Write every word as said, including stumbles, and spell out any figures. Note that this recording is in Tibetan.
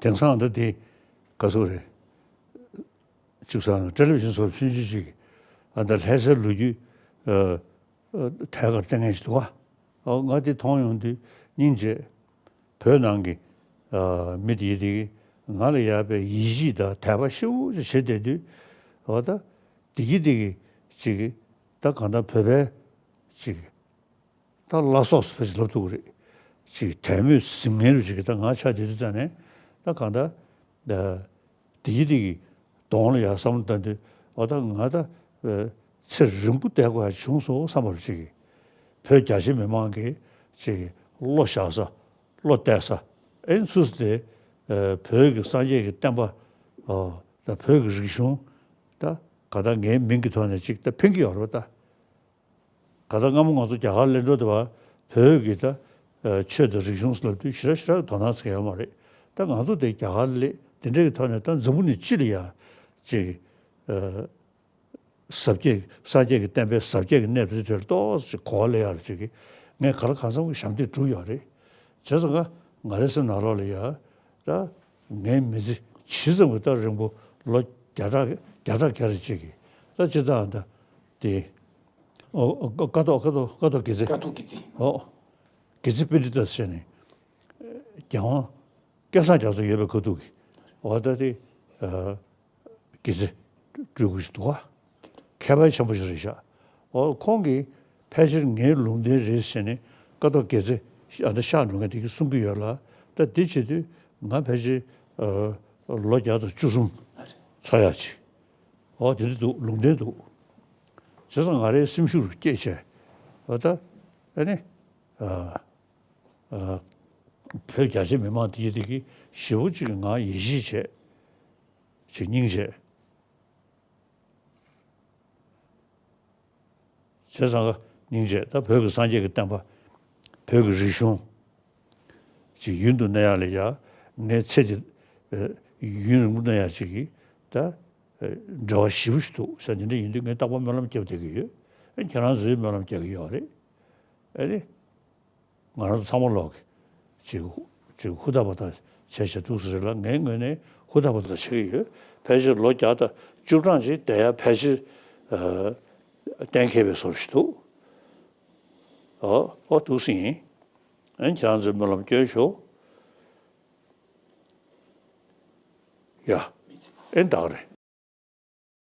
དེང་སང་ད་དེ་ག་ཚོད་རེད། གཅིག་བསམ་ན་ཊེ་ལི་བི་ཤན་སོགས་ཆུང་ཆུང་ཅིག་ཨ་ད་ལྷ་སའི་ལོ་རྒྱུས་ཨ་ཨ་ཐད་ཀར་བསྟན་མཁན་ཞིག་འདུག་ག་ཨ་ང་དེ་མཐོང་ཡོང་དུས་སྙིང་རྗེ། བོད་ནང་གི་ཨ་མི་དེ་དེ་གི་ང་ལ་ཡག་པའི་ཡིད་ཆེས་དང་དད་པ་ཞེ་པོ་ཅིག་བྱེད་བསྡད་དུས་ཨ་ད་དེ་གི་དེ་གི་ཅིག་ད་གང་ལྟར་བོད་པའི་ཅིག་ད་བླ་སྲོག་ཟེར་བ་ཞིག་ལབ་ཐུབ་ཀྱི་རེད། ཅིག་དད་མོས་ཟིན་མཁན་རུ་ཅིག་གི་ད་ང་ཆ་དེ་དུས་ཙང་ནས་ད་གང་ལྟར་ད་དེ་གི་དེ་གི་གདོང་ལ་ཡར་བསམ་བློ་བཏང་དུས་ཨ་ད་ང་ད་ཨ་ཚེ་རིང་པོ་བསྡད་དགོས་ཡ་བྱུང་སོང་བསམ་པ་རུ་ཅིག་གི་བོད་རྒྱ་ཆེ་མི་མང་གི་ཅིག་གི་བློ་བཞག་ས་བློ་གཏད་ས་ཨེ་ཚུལ་དེ་ཨ་བོད་ཀྱི་སངས་རྒྱས་ཀྱི་བསྟན་པ་ཨ་ད་བོད་ཀྱི་རིག་གཞུང་ད་ག་ད་ངའི་མིང་གི་ཐོག་ནས་ཅིག་ད་ཕན་གྱི་ཡོད་རེད་པ་ད། ག་ད་སྔ་མོ་ང་ཚོ་རྒྱ་གར་སླེབས་འགྲོ་དུས་བོད་ཀྱི་ད་ཆོས་དང་རིག་གཞུང་ཟེར་ལབ་དུས་ཞེ་དྲག་ཞེ་དྲག་དོ་སྣང་བྱེད་ཡོད་མ་རེད། ད་ང་ཚོ་དེ་རྒྱ་གར་སླེབས་དེ་འདྲ་གི་ཐོག་ནས་ད་འཛམ་བུ་གླིང་སྤྱི་ལ་ཡ་ཅིག་ཟབ་རྒྱས་སངས་རྒྱས་ཀྱི་བསྟན་པའི་ཟབ་རྒྱས་ཀྱི་གནས་ཚུལ་དེར་ཏོག་ཙམ་གོ་བ་ལེན་ཡག་ཅིག་གི་ངས་ག་ལ་གང་འཚམ་གྱི་ཞབས་འདེགས་བསྒྲུབས་ཡོད་རེད། བྱས་ཙང་ང་ང་རའི་སེམས་ནང་ལོགས་ལ་ཡ་ད་ངའི་མི་ཚེ་ཇི་ཙམ་གྱི་ད་རིང་པོ་ལོ་བརྒྱ་ཕྲག་བརྒྱ་ཕྲག་བརྒྱ་རེ་ཅིག་གི་ད་ཅི་ད་ད་དེ། ཨོ་ཨོ་ཀ་ཐོག་ཀ་ཐོག་ཀ་ཐོག་དགེ་རྩེ། ཀ་ཐོག་དགེ་རྩེ། ཨོ། དགེ་རྩེ་པཎྜི་ཏ་ཟེར་ནས། རྒྱལ་དབང་སྐལ་བཟང་རྒྱ་མཚོ་ཡོད་པའི་ཁ་ཐུག་གི་ཨོ་ད་དེ་ཨ་དགེ་རྩེ་སྤྲུལ་སྐུ་ཞིག་འདུག་ག་མཁས་པ་ཆེན་པོ་ཞིག་རེད་ཤག་ཨོ་ཁོང་གིས་ཕལ་ཆེར་ངའི་ལུང་བསྟན་རེད་ཟེར་ནས་ཀ་ཐོག་དགེ་རྩེ་ཨ་ད་གཤེགས་འགྲོ་མཁན་དེ་གིས་གསུང་གི་ཡོད་ལ། ད་དེ་བྱེད་དུས་ང་ཕལ་ཆེར་ཨ་ལོ་བརྒྱ་དང་བཅུ་གསུམ་འཚོ་ཡག་ཅིག་ཨོ་དེ་འདྲ་འདུག་ལུང་བསྟན་འདུག་བྱས་ཙང་ང་རའི་སེམས་ཤུགས་སྐྱེད་བྱས་ཨ་ད་ཨ་ནི་ཨ་ཨ་བོད་རྒྱ་ཆེ་མི་མང་དེ་དེ་གི་ཞེ་པོ་ཅིག་ང་ཡིད་ཆེས་བྱས་ཅིག་སྙིང་རྗེ། བྱས་ཙང་ཀ་སྙིང་རྗེ་ད་བོད་ཀྱི་སངས་རྒྱས་ཀྱི་བསྟན་པ་བོད་ཀྱི་རིག་གཞུང་ཅིག་ཡུན་དུ་གནས་ཡག་ལ་ཡ་ངའི་ཚེ་འདི་ཨ་ཡུན་རིང་པོ་གནས་ཡག་ཅིག་གི་ད་ཨ་འབྲེལ་བ་ཞེ་པོ་ཞིག་འདུག་ཟེར། དེ་འདྲ་ཡིན་དུས་ངས་རྟག་པར་སྨོན་ལམ་རྒྱབ་བསྡད་ཀྱི་ཡོད། ཨ་ཁྱེད་རང་ཚོས་སྨོན་ལམ་རྒྱག་གི་ཡོད་རེད། ཨ་ནི། ང་རང་ཚོ་ཚང་མ་ལོག་གི་ཅིག་ཅིག་ཧུར་ཐག་པ་ཐག་བྱས་བྱས་འདུག་ཟེར་རེད་ལ། ངའི་ངོས་ནས་ཧུར་ཐག་པ་ཐག་བྱེད་ཀྱི་ཡོད། ཕལ་ཆེར་ལོ་བརྒྱ་དང་བཅུ་གྲངས་ཅིག་བསྡད་ཡ་ཕལ་ཆེར་ཨ་གཏན་འཁེལ་བའི་བཟོ་ཞིག་འདུག་ཨོ་ཨོ་འདུག་སེ་ཡིན། ཨ་ནི་ཁྱེད་རང་ཚོས་སྨོན་ལམ་སྐྱོན་ཤོག་ཡ། ཨེ་ད་ག་རེད།